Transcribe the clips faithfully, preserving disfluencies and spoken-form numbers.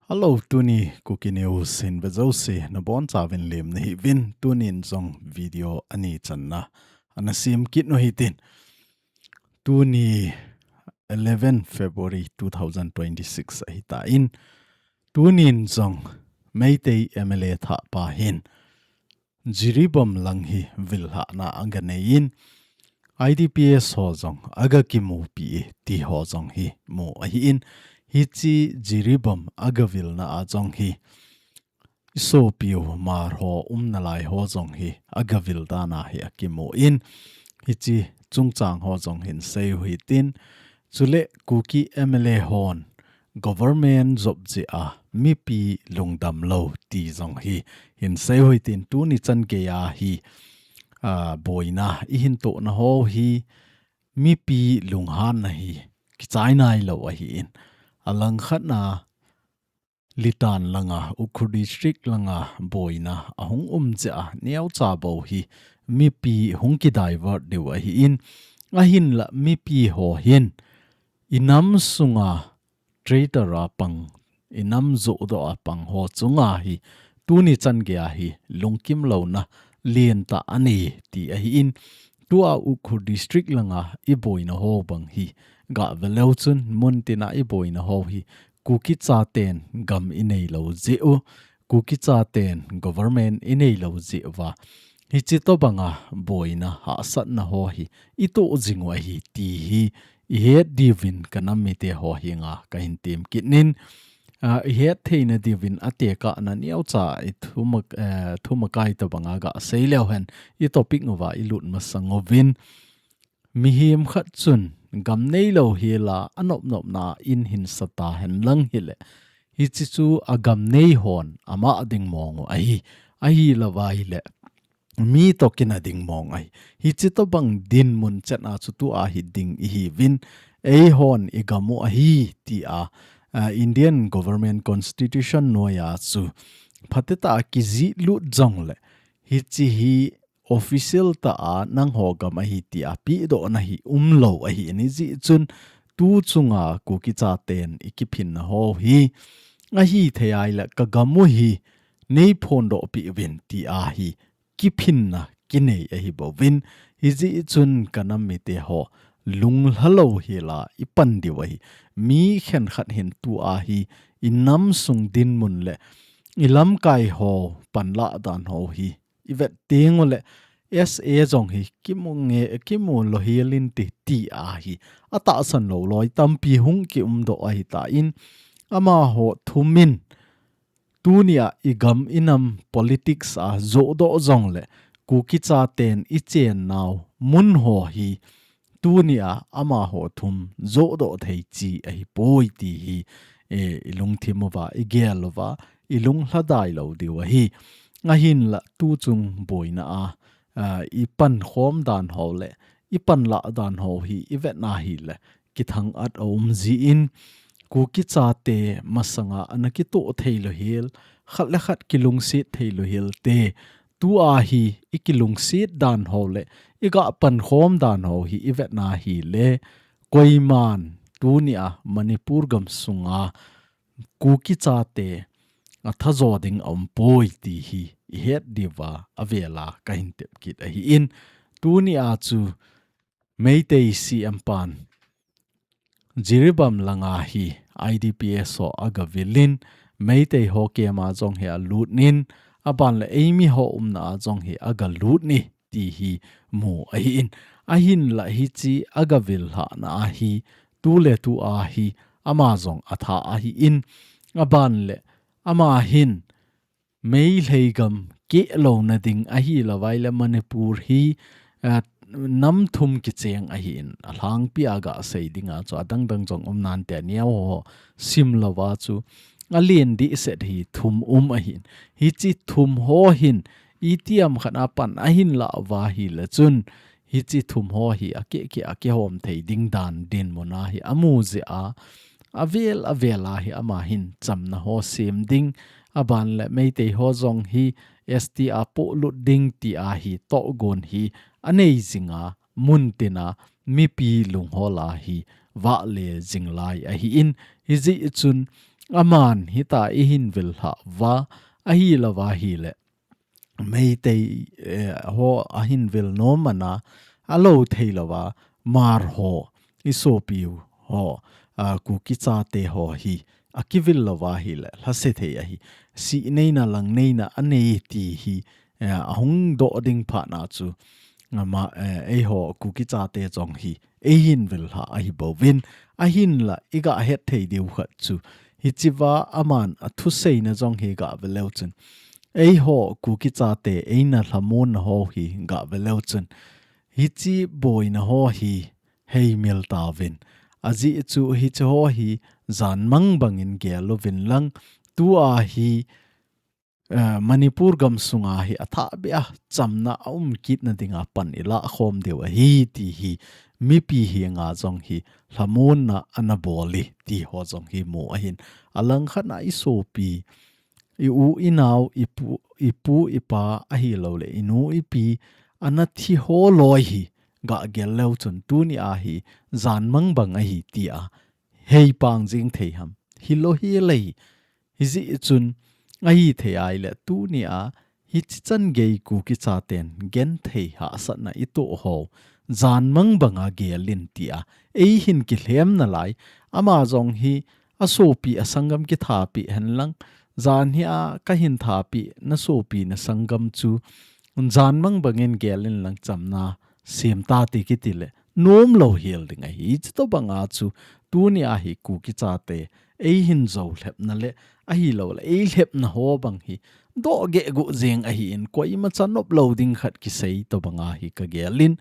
Hello, tuni Kuki News hin vejouse nabonchauvin lemna hiuvin, tunin jong video ani channa ana sem kit u hitin. Tuni eleven February two thousand twenty-six ahitan, tunin jong Meitei M L A thahpa hin Jiribam lang hi villhahna aga neiyin, I D P S ho jong aga kimupi e ti ho jong hi mu ahin, hiche Jiribam aga vilna a jong hi isopiu Hmar ho umnalai ho jong hi aga vil dan a hi akimun, hiche chungchang ho jong hin seiu hitin, chule Kuki M L A hon government jop jeh a mipi lungdam lou ti jong hi hin seiu hitin, tuni chan geiya hi, a, boina ihin tohna ho hi mipi lunghanna hi kichai nailou ahin, alangkhatna Litan langa, Ukhrul District langa boina ahung um jeh a neocha bou hi mipi hung kidivert diu ahin, ahinla mipi ho hin inam sunga traitor a pang, inam johdoh a pang ho chunga hi tuni chan geiya hi lungkim louna lentah anei ti ahin, tua Ukhrul District langa iboina ho bang hi gah veleu chun, muntina iboina ho hi Kuki chaten gam inei lou jeh u, Kuki chaten government inei lou jeh uva, hiche tobanga boina hahsatna ho hi itoh jing u ahi ti hi ihet diuvin kanam mite ho henga kahin tem kit in, a, ihet theina diuvin atekahna neocha ithum a, eh, thum akai tobanga gasei leu hen, itopic uva ilut masang uvin, mihem khat chun gam neilou hela anopnopna in hinsah tahen lang hile, hiche chu agam nei hon ama ding mong u ahi, ahilouva ahile mi toh kina ding mong ahi. Hiche tobang dinmun chan a chu tua hi ding ihiuvin, eihon igam u ahi tia, a, Indian Government Constitution noiya chu phatecha kijih lut jongle, hiche hi official tah a nangho gam ahi tia pehdohna hi umlou ahin, hijeh chun tu chunga Kuki chaten ikiphinna ho hi ahithei ahile kagam u hi neiphondoh peh uvin tia hi kiphinna kinei ahibouvin, hijeh chun kanam mite ho lunglha lou hela ipan diu ahi. Mi khenkhat hin tua hi inam sung dinmun le ilamkai ho panlah dan ho hi ivet tengule S A jong hi kimu nge, kimu lou hel inte tia hi atahsan lou loi tampi hung kiumdoh ahitan, amaho thumin tunia igam inam politics a johdoh jongle Kuki chaten ichennau mun ho hi tunia amaho thum johdoh thei chi ahipoi ti hi, eh, ilungthim uva, igel uva, ilunglhadai lou diu ahi. Ahinla tuchung boina a, a, ipankhom dan ho le ipanlah dan ho hi ivet na hile kithang-at aum jin, Kuki chate masanga ana kitoh thei lou hel, khat le khat kilungset thei lou hel te, tua hi ikilungset dan ho le igah pankhom dan ho hi ivet na hile, koiman tunia Manipur gam sunga Kuki chate athajo ding aumpoi ti hi ihet diuva avela kahin tep kit ahin, tunia chu Meitei C M pan Jiribam langa hi I D P S ho agavilin, Meitei ho camp a jong hi alutnin, aban le eimi ho umna a jong hi agalutni ti hi mu ahin, ahinla hiche agavil lhahna a hi tuletua hi ama jong atha ahin, aban le ama hin Meitei gam keh louna ding ahilouva ahile Manipur hi, eh, nam thum kicheng ahin, alhangpi a gasei dinga chu adangdang jong umnante, aneo ho simlouva chu alen dehset hi thum um ahin. Hiche thum ho hin itiham khat a pan ahin lah uva ahile chun hiche thum ho hi akeh keh a kihom thei ding dan dinmun a hi amu jeh a, avel avel a hi ama hin chamna ho sem ding, aban le Meitei ho jong hi S T a polut ding tia hi tohgon hi anei jinga, mun tina mipi lunghola hi vahle jing lai ahi in, hijeh chun aman hita eihin vil lhah uva, ahilou va ahile Meitei, eh, ho ahin vil nom ana, alou thei louva, Hmar ho, isopi ho, a, Kuki chate ho hi, akivil louva ahile, lhase thei ahi. Sih neina, lang neina, anei ti hi, eh, ahung doh ding phat na chu, ama, eh, eiho Kuki chate jong hi, eihin vil lhah ahi bouvin, ahinla, iga het thei diu khat chu, hichea aman athuseina jong hi ga ve leu chun, eiho Kuki chate eina lhamonna ho hi ga ve leu chun, hiche boina ho hi heimil tauvin. Ajeh chu hiche ho hi janmang bangin gel uvin lang, tua hi, eh, Manipur gamsunga hi athahbeh a chamna aum kitna dinga pan ilah khom diu ahi ti hi mipi henga jong hi lhamonna ana bol e ti ho jong hi mu ahin. Alangkhat a isopi, i u, i nao, i pu, i pu, i pa ahilouleh, i nu, i pi, ana thi ho loi hi ga gel leu chun tunia hi janmang bang ahi tia heipang jing thei ham. Hilou hel e. Hijeh chun ahithei ahile tunia hiche chan gei Kuki chaten genthei hahsatna itoh ho janmang banga gel in tia eihin kilhem nalai. Ama jong hi asopi asanggam kithapeh hen lang, jan hia kahin thapeh nasopi nasanggam chu janmang bangin gel in lang chamna sem tate kiti le nomlou hel ding ahi. Hitobanga chu tunia hi Kuki chate eihin jou lhepna le ahilouleh eilhepna ho bang hi doh gehguh jeng ahi in, koimacha noplou ding khat kisei tobanga hi ka gel in,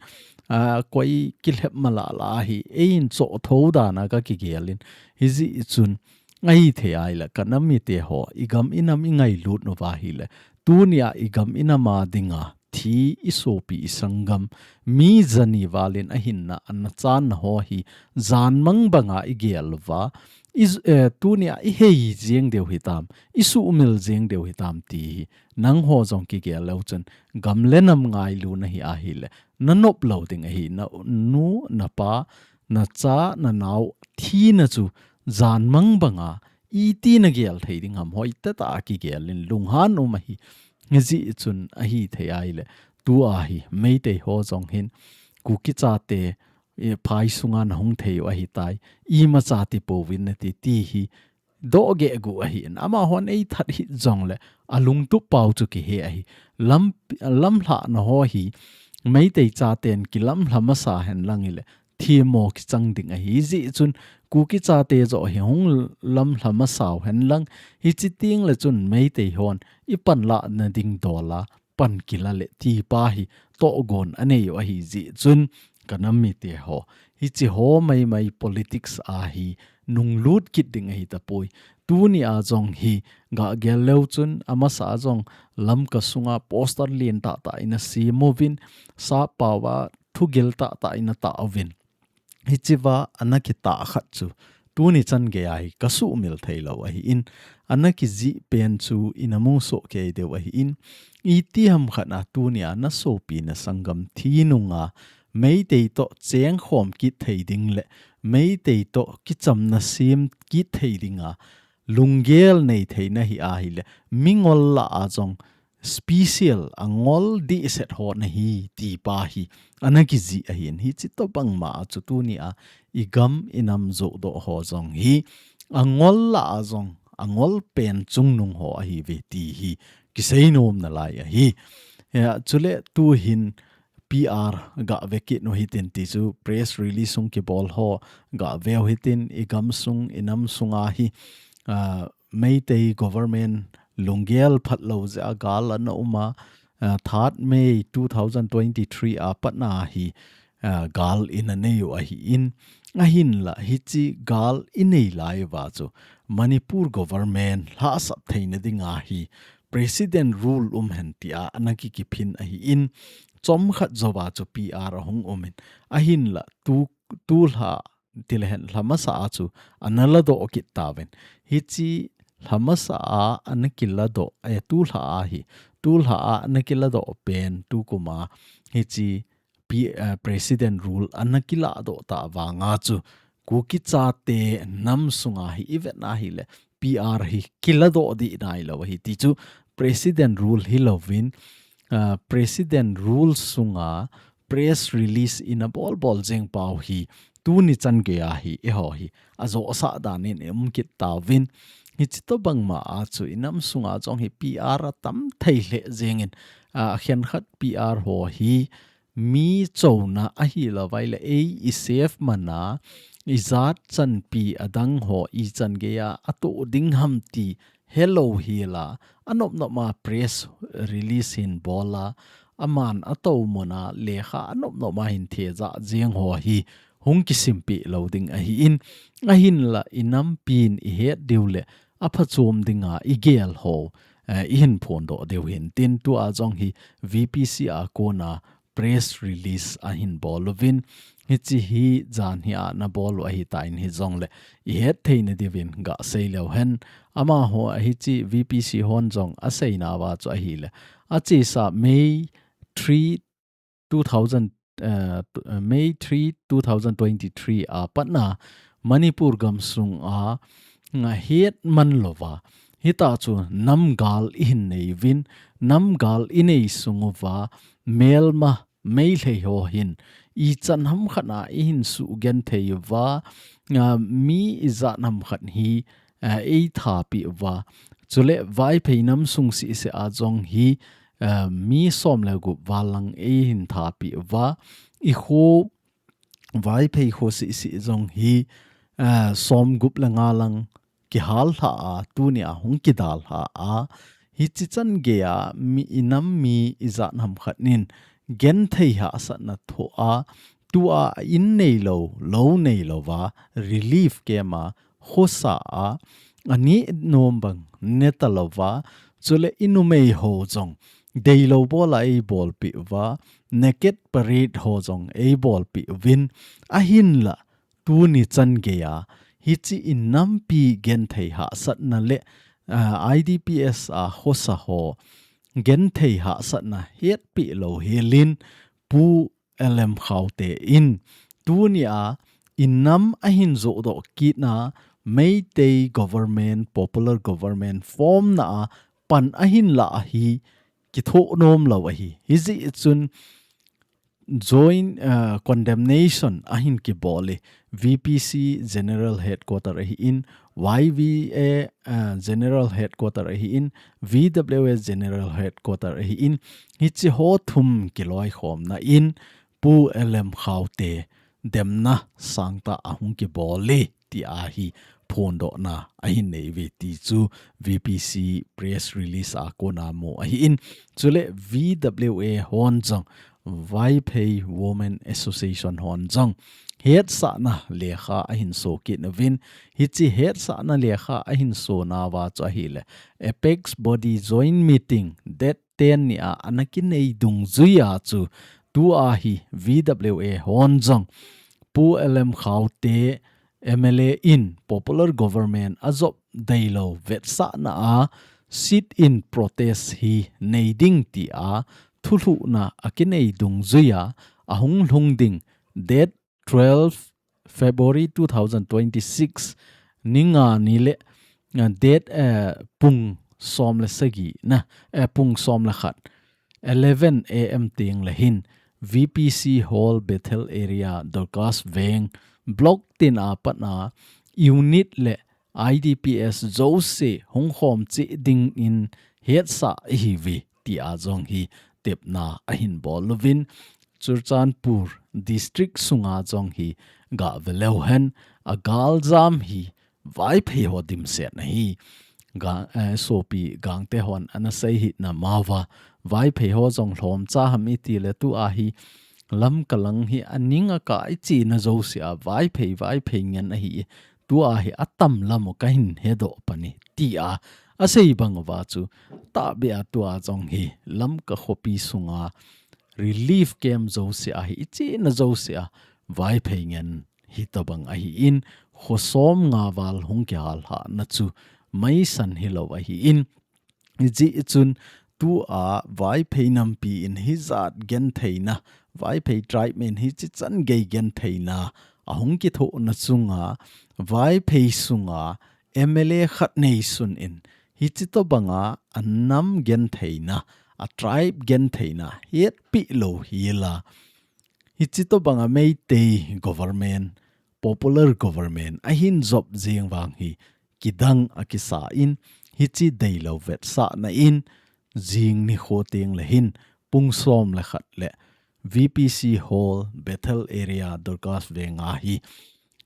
a, koi kilhep malala hi eihin choh tho dana ka kigel in, hijeh chun ahithei ahile ka nam mite ho, i gam i nam i ngailut uva ahile, tunia i gam i nam a dinga thi, isopi, isanggam, mi jani valin ahinna, ana channa ho hi janmang banga igel uva, i, eh, tunia ihei jeng diu hitam, isuhmil jeng diu hitam ti hi nangho jong kigel leu chun gam le nam ngailutna hi ahile nanoplou ding ahi. Na nu, na pa, na cha, na nao thina chu janmang banga iti nagel thei ding ham, hoitah tah a kigel in lunghan um ahi. Hijeh chun ahithei ahile tua hi Meitei ho jong hin Kuki chate, eh, phai sunga nahung thei u ahitai, imacha ti pouvin nati ti hi doh gehguh ahi in, amahon eithat hih jongle alungtup pau chu kihe ahi. Lam, lamlhahna ho hi Meitei chaten kilamlha masa hen lang ile themmo kichang ding ahi. Hijeh chun Kuki chate joh hi hung lamlha masau hen lang, hiche teng le chun Meitei hon ipanlah nading dola pan kila le ti pa hi tohgon anei u ahi. Hijeh chun ka nam mite ho, hiche ho maimai politics a hi nunglut kit ding ahi tapoi. Tunia jong hi ga gel leu chun amasa a jong Lamka sunga poster lentah tah in asem uvin, sappao a thugil tahtah in atah uvin. Hichea ana kitah khat chu tuni chan geiya hi kasuhmil theilou ahi in, ana kijih pen chu ina musoh kei diu ahi in, itiham khat a tunia nasopi nasanggam thi nunga Meitei toh chengkhom kit thei ding le Meitei toh kichamna sem kit thei dinga lunggel nei theina hi ahile, mingol lah a jong special angol dehset ho nahi ti pa hi ana kijih ahi in, hiche tobang ma a chu tunia igam inam joh doh ho jong hi angol lah a jong angol pen chungnung ho ahiuve ti hi kisei nom nalai ahi. Hia, chule tuhin P R ga ve kit u hitin ti chu press release hung kibol ho ga ve u hitin, igam sung, inam sunga hi, ah, Meitei government lunggel phatlou jeh a gal ana um a, ah, third May two thousand twenty-three a patna hi, ah, gal ina nei u ahi in, ahinla hiche gal inei lai uva chu Manipur government lhahsap theina dinga hi president rule um hen tia ana kikiphin ahi in, chomkhat jouva chu P R ahung um in, ahinla tu, tulha tilehen lha masa a chu ana ladoh kit tauvin. Hiche lha masa a ana kiladoh, eh, tulha a hi, tulha a ana kiladoh pen tukum a hiche P, uh, President Rule ana kiladoh ta vanga chu Kuki chate nam sunga hi i vetna hileh P R hi kiladoh dih nailou ahi ti chu President Rule hilouvin, uh, President Rule sunga press release ina bolbol jeng pau hi tuni chan geiya hi eiho hi ajohsah danin i um kit tauvin. Hichi tobang ma a chu i nam sunga jong hi P R atam thei lheh jengin, uh, khenkhat P R ho hi mi chouna ahilouvai leh ei i safe mana i jat chanpi adang ho i chan geiya atoh ding ham ti helou hila anop nop ma press release hin bola aman atou muna lekha anop nop ma hin thejah jeng ho hi hung kisimpeh lou ding ahin, ahinla i nampin i het diu leh aphachom dinga i gel ho, eh, i hin phondoh diu hin tin tua jong hi V P C a kona press release ahin bol uvin, hichi hi jan hi ana bol u ahitan hijongleh i het theina diuvin gasei leu hen, amaho hichi V P C hon jong aseina uva chu ahileh, achesa May three, two thousand, uh, May three, two thousand twenty-three a patna Manipur gamsunga nga het man louva, hita chu namgal i hin nei uvin, namgal i nei sung uva melma Meitei ho hin i chan hamkhat a i hin sugenthei uva, uh, mi i jat hamkhat hi, uh, ei thapeh uva, chuleh Vaiphei nam sung sisi a jong hi, uh, mi som le gup val lang ei hin thapeh uva, i kho Vaiphei kho sisi jong hi, uh, som gup le nga lang kihal lha a, tunia hung kidal lha a, hichi chan geiya mi i nam mi i jat hamkhat nin genthei hahsatna thoh a, tua in neilou, lou neilouva, relief camp a, khosa a, aneh nom bang neta louva, chuleh i numei ho jong deilou bola ei bolpeh uva, naked parade ho jong ei bolpeh uvin, ahinla tuni chan geiya hichi i nampi genthei hahsatna leh, uh, I D P S a khosa ho genthei hahsatna hetpeh lou helin Pu L M Khaute in tunia i nam ahin johdoh kitna Meitei government, popular government formna a pan ahin lah ahi kithoh nom lou ahi. Hijeh chun joint, uh, condemnation ahin kibol e, V P C General Headquarter ahin, Y V A, uh, General Headquarter ahin, V W A General Headquarter ahin, hichi ho thum kiloikhomna in Pu L M Khaute demna sangtah ahung kibol e tia hi phondohna ahin nei uve ti chu V P C press release a kona mu ahin, chuleh V W A hon jong Vaiphei Women Association hon jong hetsahna lekha ahin so kit uvin, hichi hetsahna lekha ahin so nauva chu ahileh Apex Body Joint Meeting date ten nia ana kinei dungjuia chu tua hi V W A hon jong Pu L M Khaute M L A in popular government ajop deilou vetsahna a sit-in protest hi nei ding tia thulhuhna akinei dungjuia ahung lhung ding date twelve February two thousand twenty-six ni nga ni leh, uh, date, uh, pung som le sagi na, uh, pung som le khat, eleven A M teng leh hin V P C Hall Bethel area Dorcas Veng block tin a patna unit leh I D P S jouse hung khom cheh dingin hetsah ihiuve tia jong hi tepna ahin bol uvin, Churachandpur district sunga jong hi gave leu hen, agaljam hi Vaiphei ho dimset ahi. Ga-, eh, sopi Gangte hon ana sei hih na mauva, Vaiphei ho jong lhomcha ham iti leh tua hi Lamka lang hi aning akah ichena jousea Vaiphei, Vaiphei ngen ahi. Tua hi atam lam u kahin hedoh pan e tia asei bang uva chu tahbeh a tua jong hi Lamka khopi sunga relief camp jousea hi ichena jousea Vaiphei ngen hitobang ahin, kho som nga val hung kihal lhahna chu maisan hilou ahin, hijeh chun tua Vaiphei nampi in hijat gentheina, Vaiphei tribe men hichi chan gei gentheina ahung kithohna chunga Vaiphei sunga M L A khat neisun in hichi tobanga a nam gentheina, a tribe gentheina hetpi lou hila, hichi tobanga Meitei government, popular government ahin jop jing vang hi kidang akisa in, hichi deilou vetsahna in jing nikho teng le hin pung som le khat le V P C Hall, Bethel area, Dorcas Veng a hi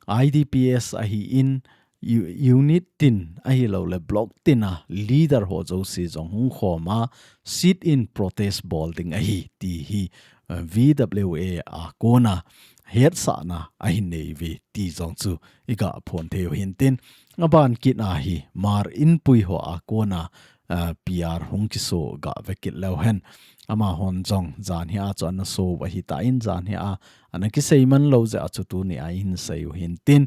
I D P S ahi in, u-, unit tin ahilou le block tin a leader ho jouse jong hung khom a, sit in protest bol ding ahi ti hi, eh, V W A a kona hetsahna ahin nei uve ti jong chu iga phong thei u hintin, aban kit a hi Mar Inpui ho a kona, eh, P R hung kiso ga ve kit leu hen. Amahon jong jan hi a chu ana so u ahi tan, jan hi a ana kisei man lou jeh a chu tuni a hin sei u hintin,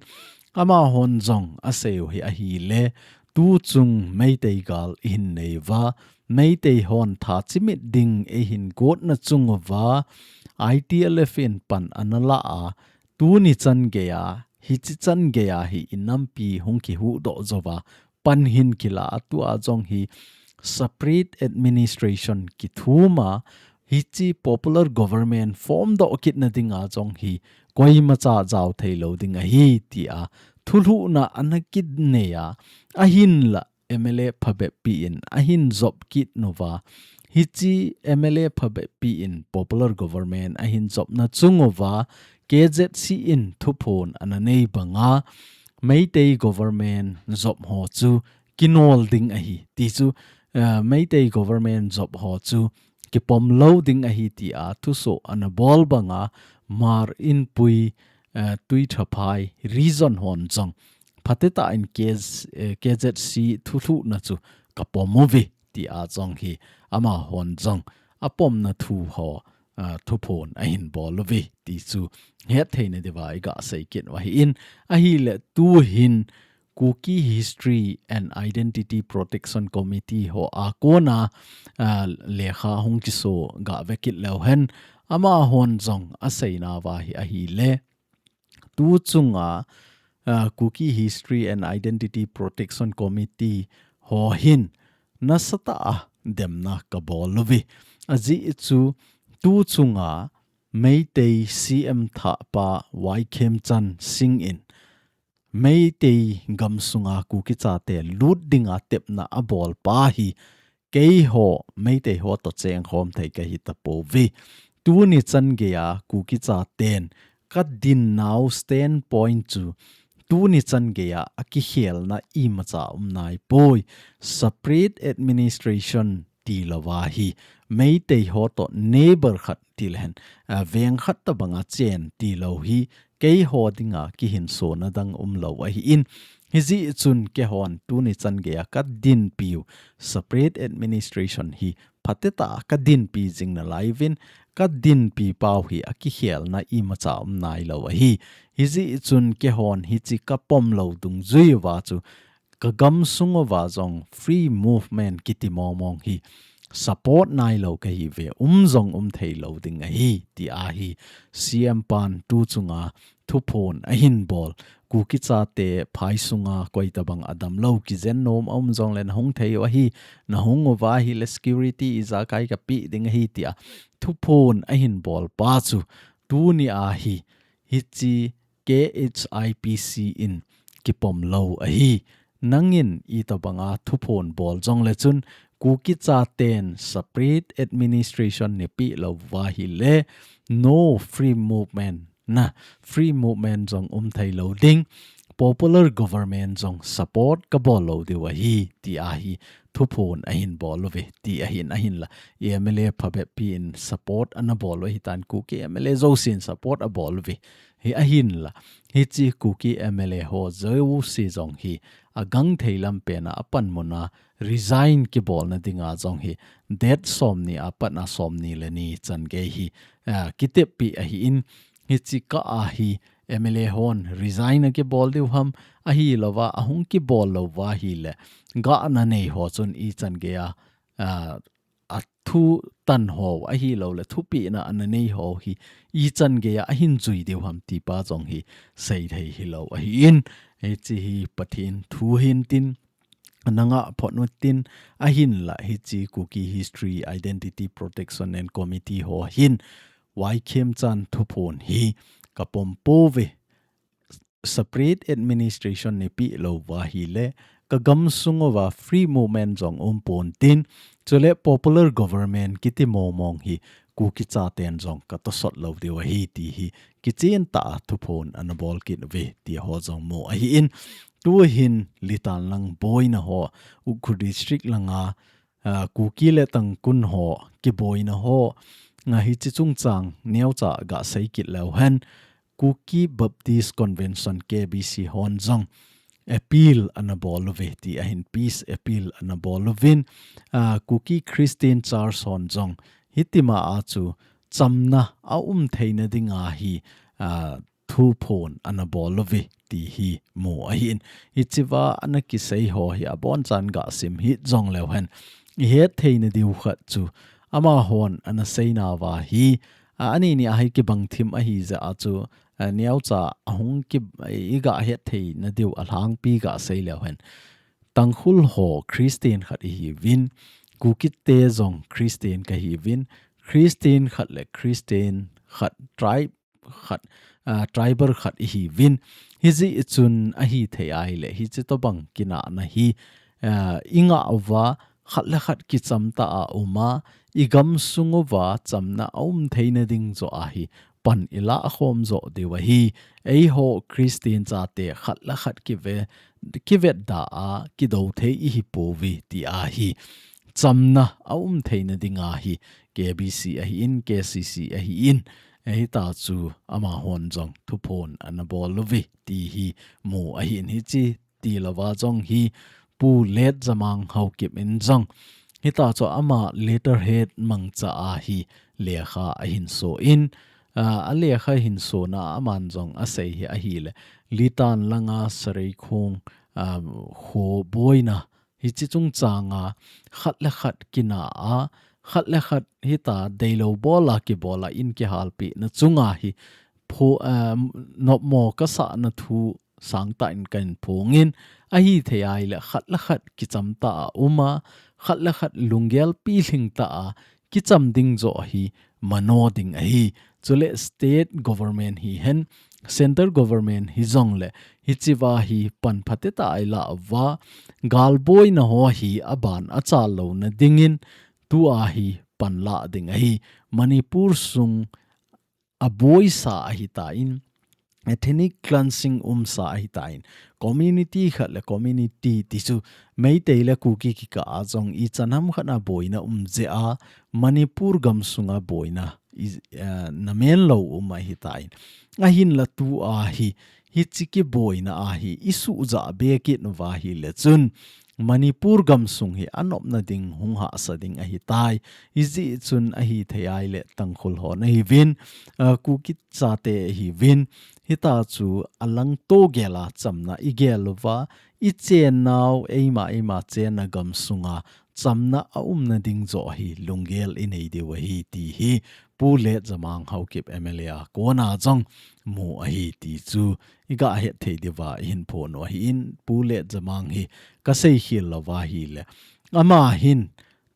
amahon jong asei u hi ahile, tu chung Meitei gal ihin nei uva, Meitei hon tha chimit ding eihin gotna chung uva, I T L F in pan ana la a, tuni chan gei a, hichi chan gei a hi i nampi hung kihuhdoh jou va, pan hin kila a, tua jong hi separate administration kithum a, hichi popular government form doh kitna dinga jong hi koimacha jao thei lou ding ahi tia thulhuhna ana kinei a, ahinla M L A phabep pi in ahin jop kit uva. Hichi M L A phabep pi in popular government ahin jopna chung uva, K Z C in thuphon ana nei banga, Meitei government jop ho chu kinol ding ahi ti chu, eh, Meitei government jop ho chu kipom lou ding ahi tia thuso ana bol banga, Mar Inpui, eh, Tuithaphai region hon jong phatecha in K Z, eh, K Z C thulhuhna chu kapom uve tia jong hi amahon jong apomna thu ho, ah, thuphon ahin bol uve ti chu hetthei na diuva iga sei kit u ahi in, ahile tu hin Kuki History and Identity Protection Committee ho a kona, ah, lekha hung kiso ga ve kit leu hen, amahon jong asei nauva hi ahile, tu chunga, ah, Kuki History and Identity Protection Committee ho hin nasatah a demna kabol uve. Ajeh chu tu chunga Meitei C M thahpa Y Khemchand Singh in Meitei gamsunga Kuki chate lut dinga tepna abol pa hi keiho Meitei ho toh chengkhom thei kahi tapouve. Tuni chan geiya Kuki chaten kadin nau standpoint chu tuni chan geiya akikhelna imacha um naipoi. Separate administration tilouva hi Meitei ho toh neighbor khat tilehen, ah, veng khat tobanga chen tilou hi keiho dinga kihinsona dang umlou ahi in, hijeh chun keihon tuni chan geiya kadinpiu separate administration hi phatecha kadinpi jing nalaiuvin, kadinpi pau hi akikhelna imacha um nailou ahi. Hijeh chun keihon hichi kapom lou dungjui uva chu kagamsung uva jong free movement kiti mongmong hi support nailou kahiuve, um jong um theilou ding ahi, tia hi C M pan tu chunga thuphon ahin bol. Kuki chate phai sunga koi tobang adamlou kijen nom aum jongle nahung thei u ahi, nahung uva ahile security ijakai kapeh ding ahi tia thuphon ahin bol pa chu tuni a hi hichi K H I P C in kipom lou ahi. Nangin itobanga thuphon bol jongle chun Kuki chaten separate administration neipeh louva ahile no free movement na, free movement jong um theilou ding, popular government jong support kabol lou diu ahi, tia hi thuphon ahin bol uve, ti ahin, ahinla M L A phabep pi in support ana bol u ahitan, Kuki M L A jousen support abol uve. Hi ahinla, hichi Kuki M L A ho jouse jong hi agangthei lampen a apanmun a resign kibolna dinga jong hi date somni a pat a somni le ni chan gei hi, ah, kiteppi ahi in, hichi kah a hi M L A hon resign akibol diu ham, ahilouva ahung kibol louva ahile gahna nei ho chun ichan geiya, ah, athu tan ho, ahilouleh thupina ana nei ho hi ichan geiya ahin jui diu ham ti pa jong hi seithei hilou ahin, hiche hi Pathen thu hintin, nangah phot utin, ahinlah hiche Kuki History Identity Protection and Committee ho hin Y Khemchand thuphon hi kapom pouve. Separate administration neipeh louva ahileh, kagamsung uva free movement jong umpontin, chuleh popular government kiti mong mong hi Kuki chaten jong katosot lou diu ahi ti hi kichen tah a thuphon ana bol kit uve ti ho jong mu ahin, tuhin Litan lang boina ho, Ukhrul District langa, ah, Kuki le Tangkhul ho kiboina ho, nga hiche chungchang neocha gasei kit leu hen, Kuki Baptist Convention, K B C, hon jong appeal ana bol uve ti ahin, peace appeal ana bol uvin, ah, Kuki Christian Church hon jong hitima a chu chamna aum theina dinga hi, ah, thuphon ana bol uve ti hi mu ahin. Hichea ana kisei ho hi abonchan gasim hih jong leu hen, ihet theina diu khat chu amahon ana seinauva hi, a, ani ni a hi kibang thim ahi jeh a chu, a, neocha ahung ki, iga het theina diu alhangpi gasei leu hen, Tangkhul ho Christian khat ihiuvin, Kuki te jong Christian kahiuvin, Christian khat le Christian khat, tribe khat, ah, tribal khat ihiuvin, hijeh chun ahithei ahileh hiche tobang kinahna hi, ah, ingah uva, khat le khat kicham tah a uma, igamsung uva chamna aum theina ding joh a hi pan ilah khom joh diu ahi. Eiho Christian chate khat le khat kive, kivetda a kidou thei ihi pouve ti ahi. Chamna aum theina dinga hi K B C ahin, K C C ahin, hita chu amahon jong thuphon ana bol uve ti hi mu ahin, hiche tilouva jong hi Pu Letjamang Haokip in jong hita chu ama letterhead mangcha a hi lekha ahin so in, a, a lekha hin sona aman jong asei hi ahileh, Litan langa Sareikhong, a, kho boina hiche chungchanga khat le khat kinah a, khat le khat hita deilou bola kibola in kihalpina chunga hi pho, a, nopmo kasahna thu sangtah in kahin phongin, ahithei ahileh khat le khat kicham tah a uma, khat le khat lunggel pilhing tah a kicham ding joh hi mano ding ahi. Chuleh state government hihen, central government hijongleh, hichea hi pan phatecha a ilah uva, galboina ho hi aban achal louna dingin, tua hi panlah ding ahi. Manipur sung aboisa ahitan, ethnic cleansing umsa ahitan, community khat le community ti chu Meitei le Kuki kikah a jong ichan ham khat a boina um jeh a, Manipur gamsunga boina i, eh, namen lou um ahitan. Ahinla tua hi, hiche kiboina a hi isuhjah be kit uva ahileh chun, Manipur gamsung hi anopna ding hung hahsa ding ahitai. Hijeh chun ahithei ahileh Tangkhul ho nahiuvin, a, Kuki chate ahiuvin, hita chu alangto gel a chamna igel uva, ichennau, eima, eima chenna gamsunga chamna aumna ding joh hi lunggel inei diu ahi ti hi Pu Letjamang Haokip M L A a kona jong mu ahi ti chu iga het thei diuva ihin phon u ahin, Pu Letjamang hi kasei khel louva ahileh, ama hin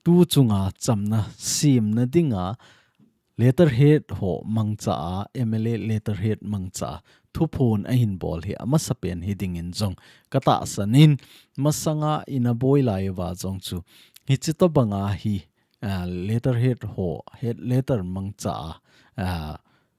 tu chunga chamna semna dinga letterhead ho mangcha a, M L A letterhead mangcha a thuphon ahin bol hi amasapen hidingin jong katahsan in, masanga ina boi lai uva jong chu hiche tobanga hi, a, letterhead ho, head letter mangcha a, a,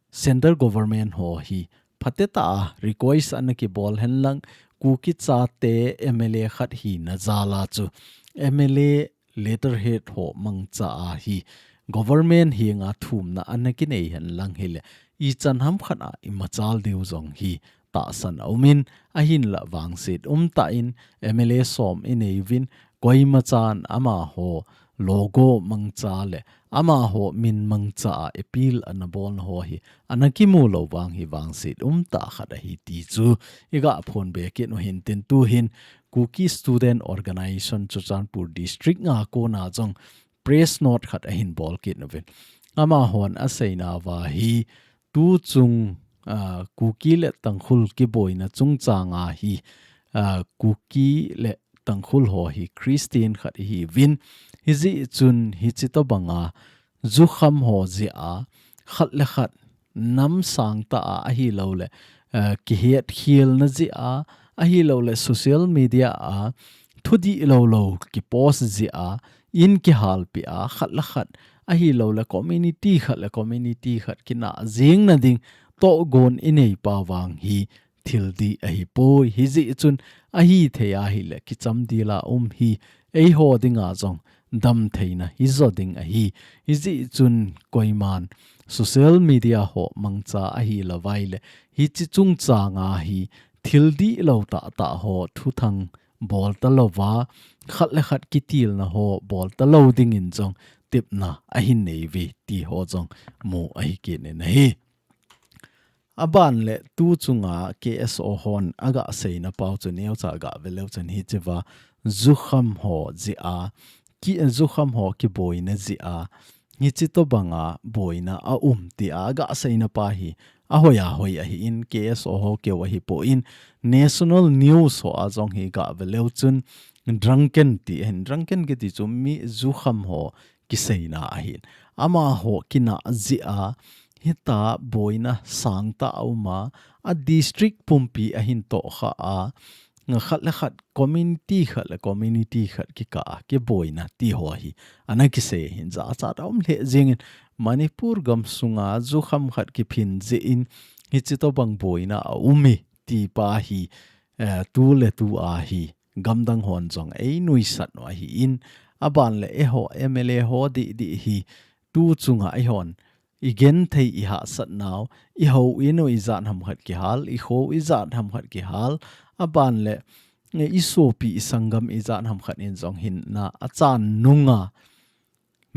central government ho hi phatecha a request ana kibol henlang, Kuki chate M L A khat hina jal a chu M L A letterhead ho mangcha a hi government henga thumna ana kinei henlang hileh, ichan ham khat a imachal diu jong hi tahsan aumin, ahinla vangset umtah in M L A som inei uvin, koimachan amaho logo mangcha le amaho min mangcha a appeal ana bolna ho hi ana kimu lou vang hi vangset umtah khat ahi ti chu iga phon be kit u hintin, tuhin Kuki Student Organisation Churachandpur District nga kona jong press note khat ahin bol kit uvin. Amahon aseina uva hi tuchung, ah, Kuki le Tangkhul kiboina chungchang a hi, ah, Kuki le Tangkhul ho hi Christian khat ihiuvin. Hijeh chun hichi tobanga jukham ho jeh a khat le khat nam sangtah a ahilou le, eh, kihetkhelna jeh a ahilou le social media a thudih lou lou kipost jeh a in kihalpeh a khat le khat ahilou le community khat le community khat kinah jeng nading tohgon inei pa vang hi thil dih ahipoi. Hijeh chun ahithei ahile kicham dila um hi eiho dinga jong damtheina hijo ding ahi. Hijeh chun koiman social media ho mangcha ahilouva ile hichi chungchang a hi thil dihlou tahtah ho thuthang bol talouva khat le khat kitilna ho bol talou dingin jong tepna ahin neiuve ti ho jong mu ahi kit in ahi. Aban le tuchunga K S O hon aga seina pau chu neocha gave leu chun hichea jukham ho jeh a, ki, jukham ho kiboina jeh a, hichi tobanga boina aum tia aga seina pa hi ahoi ahoi ahin K S O ho keu ahipon national news ho a jong hi gave leu chun drunken ti ahin, drunken kiti chu mi jukham ho kiseina ahin. Amaho kinah jeh a, hitia boina sangtah a um a, a district pumpi ahin tohkhah a, nga khat le khat, community khat le community khat kikah a kiboina ti ho hi ana kisei ahin, jachat a um lheh jengin, Manipur gamsunga jukham khat kiphin jeh in, hichi tobang boina aum e ti pa hi, eh, tu le tu a hi gamdang hon jong einuisat u ahin, aban le eiho M L A ho dihdih hi tuchunga eihon igenthei ihahsat nau, ihouin u ijat ham khat kihal, ikhou ijat ham khat kihal, aban le, eh, isopi isanggam ijat ham khat in jong hinna achan nunga,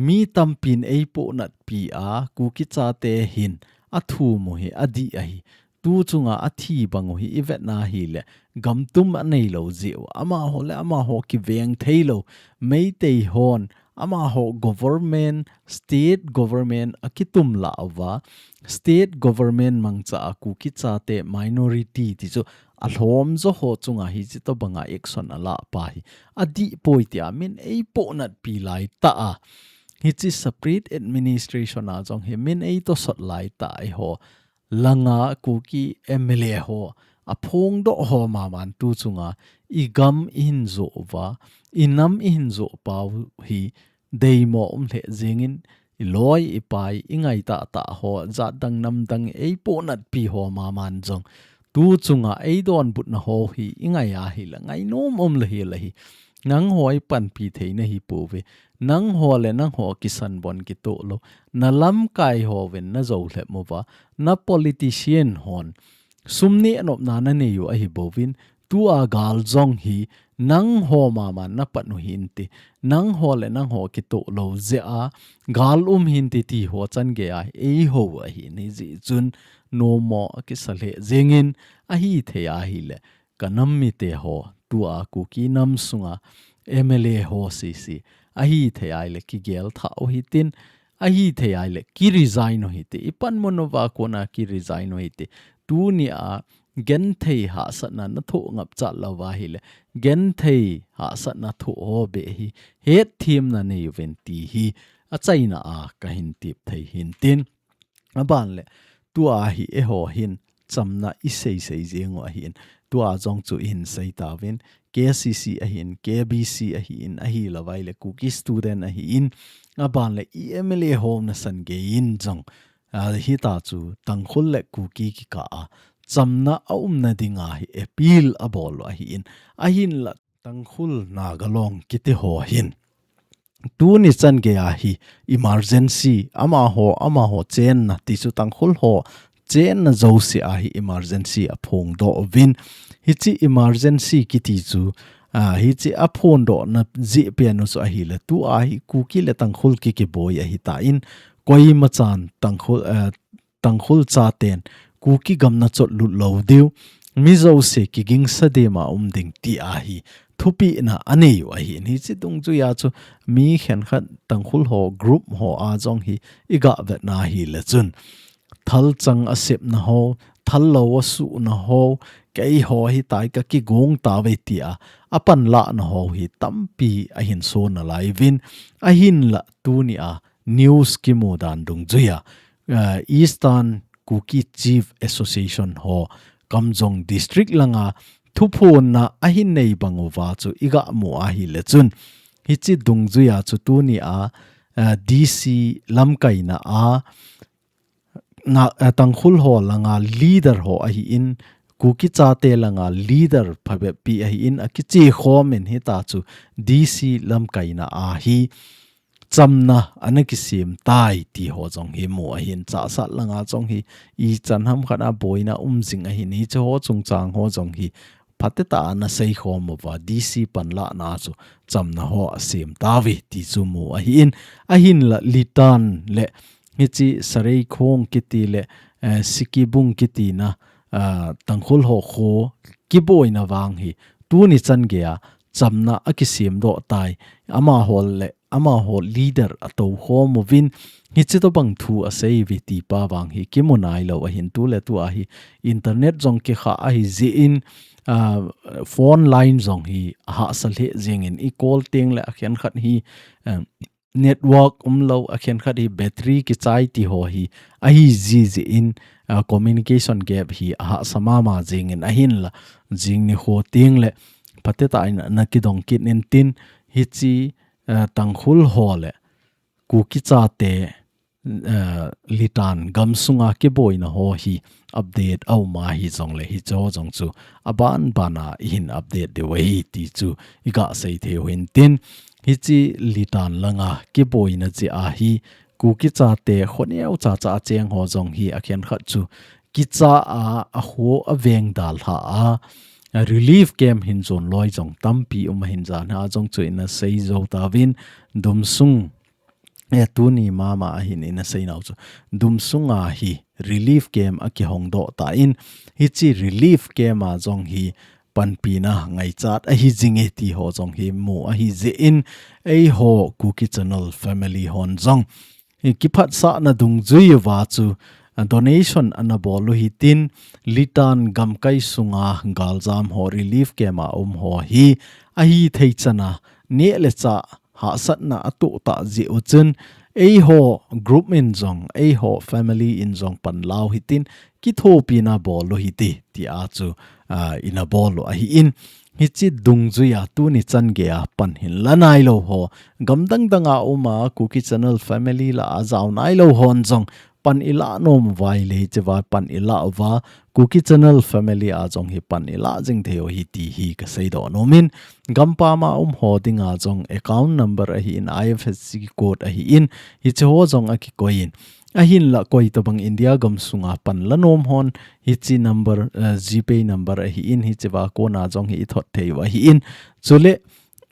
mi tampin eipohnatpi a, Kuki chate hin athum u hi adih ahi. Tuchunga athi bang u hi ivet na hile, gamtum aneilou jeh u. Amaho le amaho kiveng theilou. Meitei hon, amaho government, state government akitum lah uva, state government mangcha a Kuki chate minority ti chu alhom jo ho chunga hichi tobanga action alah pa hi adih poi tia min eipohnatpi laitah a, hichi separate administration a jong hi min eitosot laitah a eiho langa Kuki M L A ho aphongdoh ho maman tuchunga igam ihin joh uva, inam ihin joh pau hi deimo um lheh jengin, iloi ipai ingai tahtah ho, jatdang namdang eipohnatpi ho maman jong tuchunga eidonbutna ho hi ingai ahile ngainom um lou hel ahi. Nangho ipanpi thei nahipouve. Nangho le nangho kisan bon kitoh lou. Na lamkai hovin najou lhep uva, na politician hon sum neh nopna nanei u ahibouvin, tua gal jong hi nangho maman napan u hinte, nangho le nangho kitoh lou jeh a gal um hinte ti ho changei a eihou u ahin, hijeh chun nommo akisa lheh jengin, ahithei ahile kanam mite ho, tua Kuki nam sunga M L A ho sese, ahithei ahile kigel thah u hitin, ahithei ahile kiresign u hite, ipanmun uva kona kiresign u hite. Tunia genthei hahsatna nathoh ngapchat louva ahile, genthei hahsatna thoh ho beh hi hetthemna nei uvin ti hi achaina a kahin tep thei hintin. Aban le, tua hi eiho hin chamna isei sei jeng u ahin. Tua jong chu ihin sei tauvin, K C C ahin, K B C ahin, ahilouva ile Kuki student ahin. Aban le, i M L A ho nasan geiyin jong, ah, hitia chu Tangkhul le Kuki kikah a chamna aumna dinga hi appeal abol u ahin. Ahinla Tangkhul Naga Long kiti ho hin tuni changei a hi emergency, amaho, amaho chenna ti chu Tangkhul ho chenna jouse a hi emergency aphongdoh uvin. Hichi emergency kiti chu, ah, hichi aphondohna jeh pen u chu ahile tua hi Kuki le Tangkhul kikiboi ahitan, koimachan Tangkhul, eh, Tangkhul chaten Kuki gam nachot lut lou diu, mi jouse kigingsa dema um ding ti a hi thupina anei u ahin. Hiche dungjuia chu mi khenkhat Tangkhul ho group ho a jong hi iga vetna hile chun thalchang asepna ho, thal lou asuhna ho, keiho hitai kakigong tauve tia apanlahna ho hi tampi ahin so nalai uvin, ahinla tunia news kimu dan dungjuia, eh, Eastern Kuki Chief Association ho Kamjong District langa thuphonna ahin nei bang uva chu iga mu ahile chun, hiche dungjuia chu tunia, eh, D C lamkaina a, na, eh, Tangkhul ho langa leader ho ahin, Kuki chate langa leader phabep pi ahin, akiche khomin hita chu D C lamkaina a hi chamna ana kisem tai ti ho jong hi mu ahin, Chassad langa jong hi ichan hamkhat a boina um jing ahin, hiche ho chungchang ho jong hi phatecha ana seikhom uva, D C panlahna chu chamna ho asem tauve ti chu mu ahin, ahinla Litan le hiche Sareikhong kiti le, eh, Sikibung kitina, ah, Tangkhul ho kho kiboina vang hi tuni chan geia chamna akisem doh tai. Amaho le, amaho leader atou khom uvin, hiche tobang thu asei uve ti pa vang hi kimu nailou ahin, tuletua hi internet jong kikha ahi jeh in, ah, phone line jong hi ahahsa lheh jengin, i call teng le akhenkhat hi, eh, network umlou, akhenkhat hi battery kichai ti ho hi ahi jiji in, ah, communication gap hi ahahsa mama jengin, ahinla jing nikho teng le phatecha in ana kidong kit intin, hiche, ah, Tangkhul ho le Kuki chate, eh, Litan gamsunga kiboina ho hi update aum ahi jongle hiche ho jong chu aban bana ihin update diu ahi ti chu iga sei thei u hintin, hiche Litan langa kiboina jeh a hi Kuki chate khoneo chacha a cheng ho jong hi akhenkhat chu kicha a, akho aveng dalha a, a relief camp hin jon loi jong tampi um ahin, jan a jong chu ina sei jou tauvin, Dumsung eh, tuni mama ahin ina seinau chu, Dumsunga hi relief camp akihong doh tan, hiche relief camp a jong hi panpina ngaichat ahi jinge ti ho jong hi mu ahi jeh in, eiho Kuki Channel family hon jong hi kiphatsahna dungjui uva chu, ah, donation ana bol u hitin, Litan gamkai sunga galjam ho relief camp a um ho hi ahithei chana neh le chah hahsatna atoh tah jeh u chun, eiho group in jong, eiho family in jong panlau hitin, kithopina bol u hite, tia chu, ah, ina bol u ahin. Hiche dungjuia tuni chan geia pan hin la nailou ho, gamdang danga uma Kuki Channel family lah a jao nailou hon jong, pan ilah nom uva ahile, hichea pan ilah uva, Kuki Channel family a jong hi pan ilah jing thei u ahi ti hi kasei doh nom in, gampam a um ho dinga jong account number ahin, I F S C code ahin, hiche ho jong akikoi in. Ahinla koi tobang India gamsunga pan la nom hon, hiche number, eh, GPay number ahin, hichea kona jong hi ithot thei u ahin. Chule,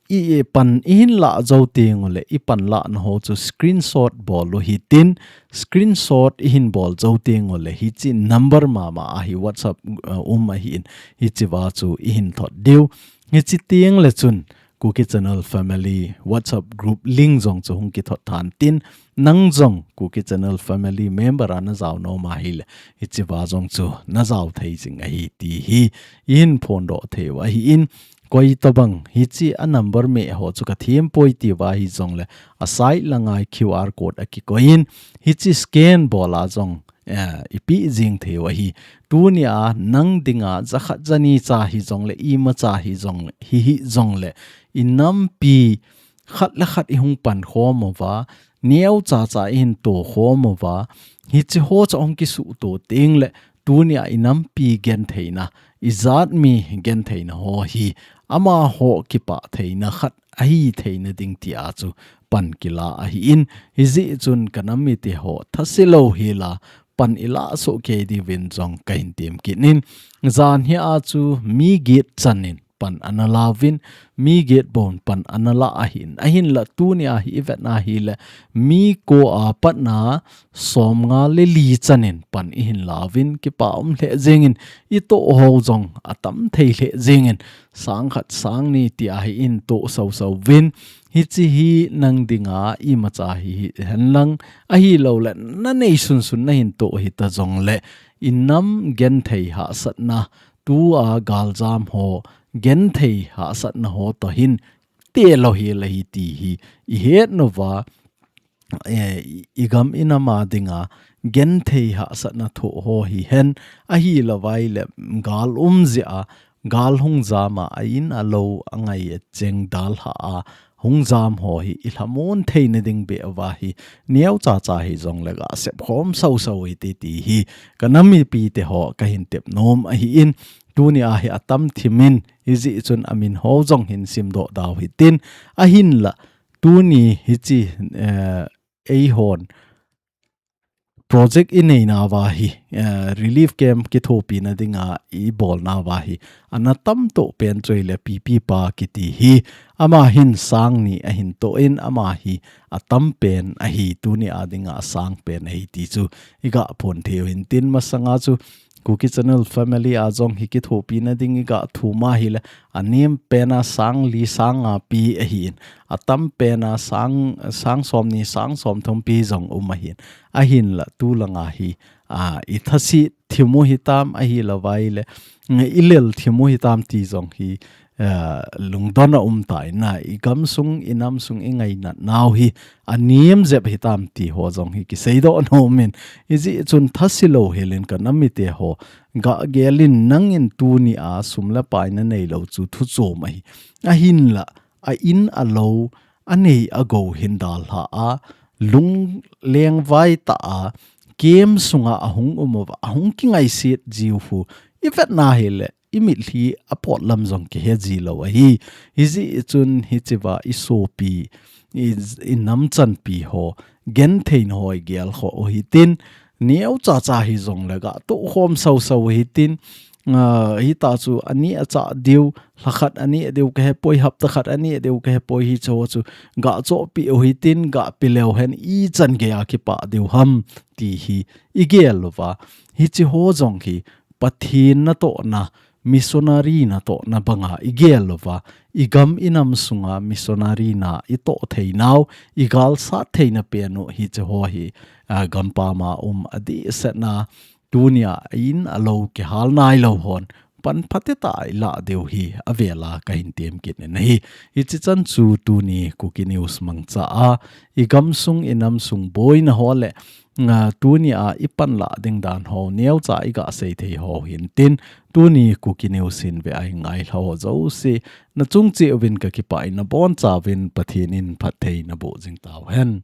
i, i pan ihin lah jou teng ule, i panlahna ho chu screenshot bol u hitin, screenshot ihin bol jou teng ule, hiche number mama ahi, WhatsApp, uh, um ahin, hichea chu ihin thot diu. Hiche teng le chun, Kuki Channel Family WhatsApp group link jong chu hung kithot than tin, nang jong Kuki Channel Family member a na jao nom ahile, hichea jong chu na jao thei jing ahi ti hi ihin phondoh thei u ahin, koi tobang hiche a number meh ho chu ka them poi ti uva hijongle, a side langa Q R code akikoi in, hiche scan bol a jong, eh, ipi jing thei u ahi. Tunia nang dinga jakhat jani cha hijongle, imacha hijongle, hi hijongle, i nampi khat le khat ihung pankhom uva, neocha cha ihin tokhom uva, hiche ho chu ahung kisuhto teng le, tunia i nampi gentheina, i jat mi gentheina ho hi, amaho kipah theina khat ahi theina ding tia chu pan kila ahin, hijeh chun ka nam mite ho thase lou hela, pan ilah soh kei diuvin jong kahin tem kit in, jan hia chu mi get chan in, pan ana lauvin, mi get bon pan ana la ahin. Ahinla tunia hi i vetna hile, mi ko a patna som nga le li chanin pan i hin lauvin, kipa um lheh jengin, i toh ho jong atam thei lheh jengin, sang khat sang ni tia hi in toh sau sau vin, hiche hi nang dinga imacha hi, hi hen lang, ahilou le, na nei sunsun na hin toh hita jongle, i nam genthei hahsatna, tua galjam ho, genthei hahsatna ho toh hin, te lou hi la hi ti hi, i het nova, eh, i, i gam i nam a dinga, genthei hahsatna thoh ho hi hen, ahilou vai le, gal um jeh a, gal hung jam a, a in a lou, a ngai a cheng dalha a, hung jam ho hi, i lhamon theina ding beh uva hi, neo cha cha hi jongle ga sep khom sau sau hi ti ti hi, ka nam mipi te ho, ka hin tep nom ahi in, tunia hi atam thim in, hijeh chun amin ho jong hin simdoh dau hitin, ahinla, tuni hiche, eh, eihon, project i neina uva hi, eh, relief camp kithopina dinga i bolna uva hi, ana tam toh pen chu ahile P P pa kiti hi, ama hin sang ni ahin toh in, ama hi atam pen ahi, tunia dinga asang pen ahi ti chu i ga phon thei u hintin, masanga chu Kuki Channel family a jong hi kithopina ding i ga thum ahile, anem pen a sang li sang nga pi ahin, atam pen a sang, sang som ni sang som thum pi jong um ahin, ahinla tulanga hi, a, i thase thim u hitam ahilou vai le, i lel thim u hitam ti jong hi, eh, lungdon a um tai na, i gam sung, i nam sung, i ngainat nau hi, anem jep hitam ti ho jong hi kiseidoh nom in, hijeh chun thase lou helin ka nam mite ho, ga gelin nangin tunia sum le pai na neilou chu thu chom ahi. Ahinla, a in a lou, a nei a gou hin dalha a, lung lengvai tah a, kem sunga ahung um uva, ahung kingaiset jiu hu, i vetna hile, i mitlhi a potlam jong kihe ji lou ahi. Hijeh chun hichea i sopi, i, i namchanpi ho, gentheina ho i gelkhoh u hitin, neo cha cha hi jongle ga toh khom sau sau u hitin, ah, hita chu ani a cha diu, lha khat ani a diu ka hepoi, hapta khat ani a diu ka hepoi, hicho chu ga chohpeh u hitin, ga pe leu hen ichan gei a kipah diu ham ti hi i gel uva. Hiche ho jong hi Pathen natohna, missionary natohna banga i gel uva, i gam i nam sunga missionary na i toh theinau, i galsat theina pen u hiche ho hi, a, gampam a um adehset na, tunia a in a lou kihal nailou hon, pan phatah a i lah diu hi avel a ka hin tem kit in ahi. Hiche chan chu tuni Kuki News mangcha a, i gam sung i nam sung boina ho le, a, tunia i panlah ding dan ho, neocha i ga sei thei ho hintin, tuni Kuki News hin ve a i ngailha ho jouse, na chung cheh uvin ka kipah in, na boncha uvin Pathen in phatthei naboh jing tauhen.